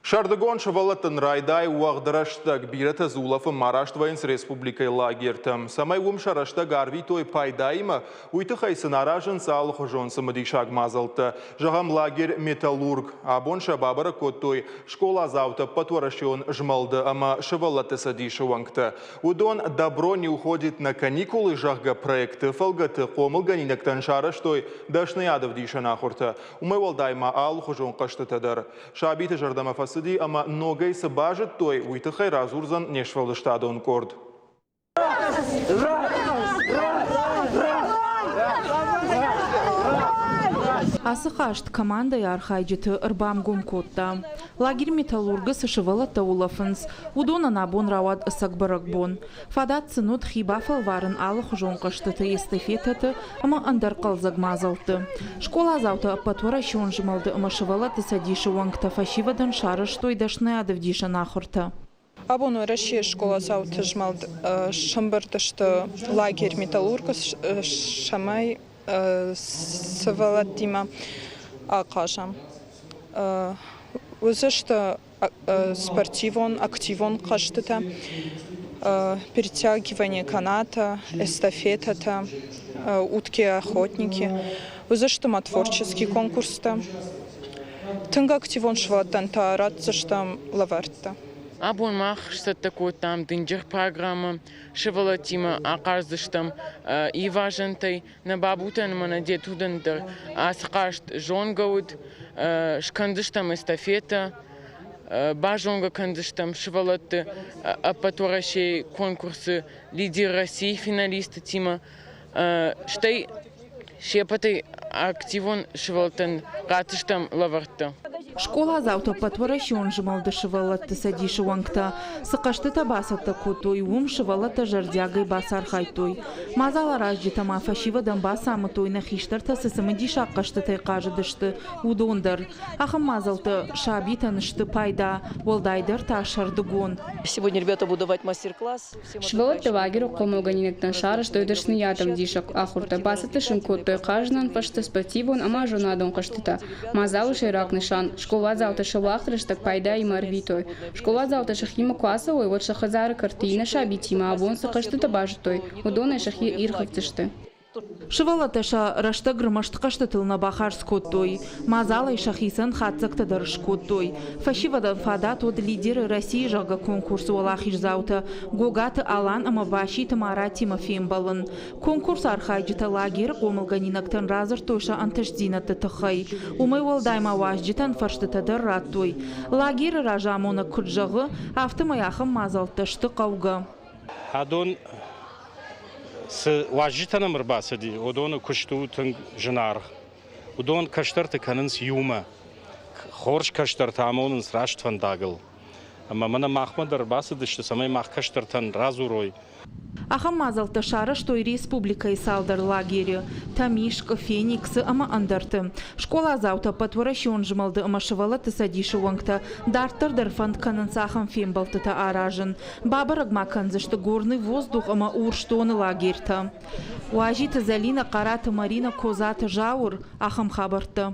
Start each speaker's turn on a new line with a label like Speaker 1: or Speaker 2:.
Speaker 1: Сӕрдыгон сывӕллӕттӕн райдайы уӕгъд рӕстӕг. Бирӕтӕ дзы улӕфынмӕ араст вӕййынц республикӕйы лагертӕм. Цӕмӕй уым сӕ рӕстӕг арвитой пайдаимӕ, уый тыххӕй сын аразынц алыхуызон цымыдисаг мадзӕлттӕ. Зӕгъӕм, лагерь «Металлург». Абон сӕ бабӕрӕг кодтой скъоладзауты ӕппӕтуӕрӕсеон змӕлды ӕмӕ сывӕллӕтты цӕдисы уӕнгтӕ. Уыдон «Добро не уходит на каникулы», зӕгъгӕ, проекты фӕлгӕты хъомылгӕнинӕгтӕн сарӕзтой дӕсныйадӕвдисӕн ахуыртӕ. Уымӕй уӕлдай ма алыхуызон хъӕзтытӕ дӕр. Сабиты зӕрдӕмӕ фӕцыди ӕмӕ ногӕй цы базыдтой, уый тыххӕй радзурдзӕн не сфӕлдыстадон къорд.
Speaker 2: Ацы хъазт командӕйы архайджыты ӕрбамгом кодта. Лагерь «Металлург»-ы цы сывӕллӕттӕ улӕфынц, уыдонӕн абон рауад ӕцӕг бӕрӕгбон. Фадат сын уыд хи бафӕлварын алыхуызон хъӕзтыты, эстафетӕты ӕмӕ ӕндӕр хъӕлдзӕг мадзӕлтты. Скъоладзаутӕ ӕппӕтуӕрӕсеон змӕлды ӕмӕ сывӕллӕтты цӕдисы уӕнгтӕ фӕсивӕдӕн сарӕзтой дӕсныйадӕвдисӕн ахуыртӕ.
Speaker 3: Абон Уӕрӕсейы скъоладзауты змӕлд сӕмбырд сты лагерь «Металлург»-ы, цӕмӕй сывӕллӕттимӕ ахъазӕм. Уыдзысты спортивон, активон хъӕзтытӕ, перетягивание каната, эстафетӕтӕ, утки-охотники. Уыдзысты ма творческий конкурстӕ. Тынг активон сывӕллӕттӕн та ратдзыстӕм лӕвӕрттӕ.
Speaker 4: Абон мах сцӕттӕ кодтам дынджыр программӕ, сывӕллӕттимӕ ахъаздзыстӕм ивазӕнтӕй. Нӕ бабутӕн ӕмӕ нӕ детудӕн дӕр ацы хъазт зонгӕ уыд. Скӕндзыстӕм эстафетӕ, базонгӕ кӕндзыстӕм сывӕллӕтты ӕппӕтуӕрӕсейы конкурсы «Лидер России» финалисттимӕ. Стӕй се ппӕтӕй активон сывӕллӕттӕн ратдзыстӕм лӕвӕрттӕ.
Speaker 2: Скъоладзаутӕ ӕппӕтуӕрӕсеон змӕлды сывӕллӕтты цӕдисы уӕнгтӕ цы хъӕзтытӕ бацӕттӕ кодтой, уым сывӕллӕттӕ зӕрдиагӕй бацархайдтой. Мадзаларазджытӕ ма фӕсивӕдӕн бацамыдтой, нӕ хистӕртӕ цы цымыдисаг хъӕзтытӕй хъазыдысты, уыдон дӕр. Ахӕм мадзӕлттӕ сабитӕн сты пайда, уӕлдайдӕр та сӕрдыгон.
Speaker 5: Сегодня ребята будут давать мастер-класс.
Speaker 6: Сывӕллӕтты лагеры хъомылгӕнинӕгтӕн сарӕзтой дӕсныйадӕвдисӕг ахуыртӕ, бацӕттӕ сын кодтой хъазынӕн фӕзтӕ спортивон ӕмӕ зонадон хъӕзтытӕ. Мадзалы сӕйраг нысан – скъоладзаутӕ сӕ уӕгъд рӕстӕг пайдаимӕ ӕрвитой. Скъоладзаутӕ сӕхимӕ куы ацӕуой, уӕд сӕ хӕдзары кӕрты иннӕ сабитимӕ абон цы хъӕзтытӕ базыдтой, уыдонӕй сӕхи ирхӕфдзысты.
Speaker 2: Сывӕллӕттӕ сӕ рӕстӕг ӕрмӕст хъӕзтытыл нӕ бахардз кодтой. Мадзалӕй сӕхицӕн хатдзӕгтӕ дӕр скодтой. Фӕсивӕдӕн фадат уыд «Лидеры России» зӕгъгӕ конкурсы уӕлахиздзаутӕ Гогаты Алан ӕмӕ Баситы Маратимӕ фембӕлын. Конкурсы архайджытӕ лагеры хъомылгӕнинӕгтӕн радзырдтой сӕ ӕнтыстдзинӕдты тыххӕй. Уымӕй уӕлдай ма уазджытӕн фӕрстытӕ дӕр радтой. Лагеры разамонӕг куыд зӕгъы, афтӕмӕй ахӕм мадзӕлттӕ сты хъӕугӕ.
Speaker 7: Адон цы уазджытӕ нӕм ӕрбацыди, уыдоны куыст у тынг зынаргъ. Уыдон кӕстӕрты кӕнынц иумӕ. Хорз кӕстӕртӕ амонынц раст фӕндагыл. Ӕмӕ мӕнӕ махмӕ дӕр ӕрбацыдысты, цӕмӕй мах кӕстӕртӕн радзурой.
Speaker 2: Ахӕм мадзӕлттӕ сарӕзтой республикӕйы цалдӕр лагеры – Тӕмискъы, Фениксы ӕмӕ ӕндӕрты. Скъоладзаутӕ ӕппӕтуӕрӕсеон змӕлды ӕмӕ сывӕллӕтты цӕдисы уӕнгтӕ дарддӕр дӕр фӕнд кӕнынц ахӕм фембӕлдтытӕ аразын. Бабӕрӕг ма кӕндзысты Горный воздух ӕмӕ Урсдоны лагерьтӕ. Уазиты Зӕлинӕ, Хъараты Маринӕ, Козаты Зауыр. Ахӕм хабӕрттӕ.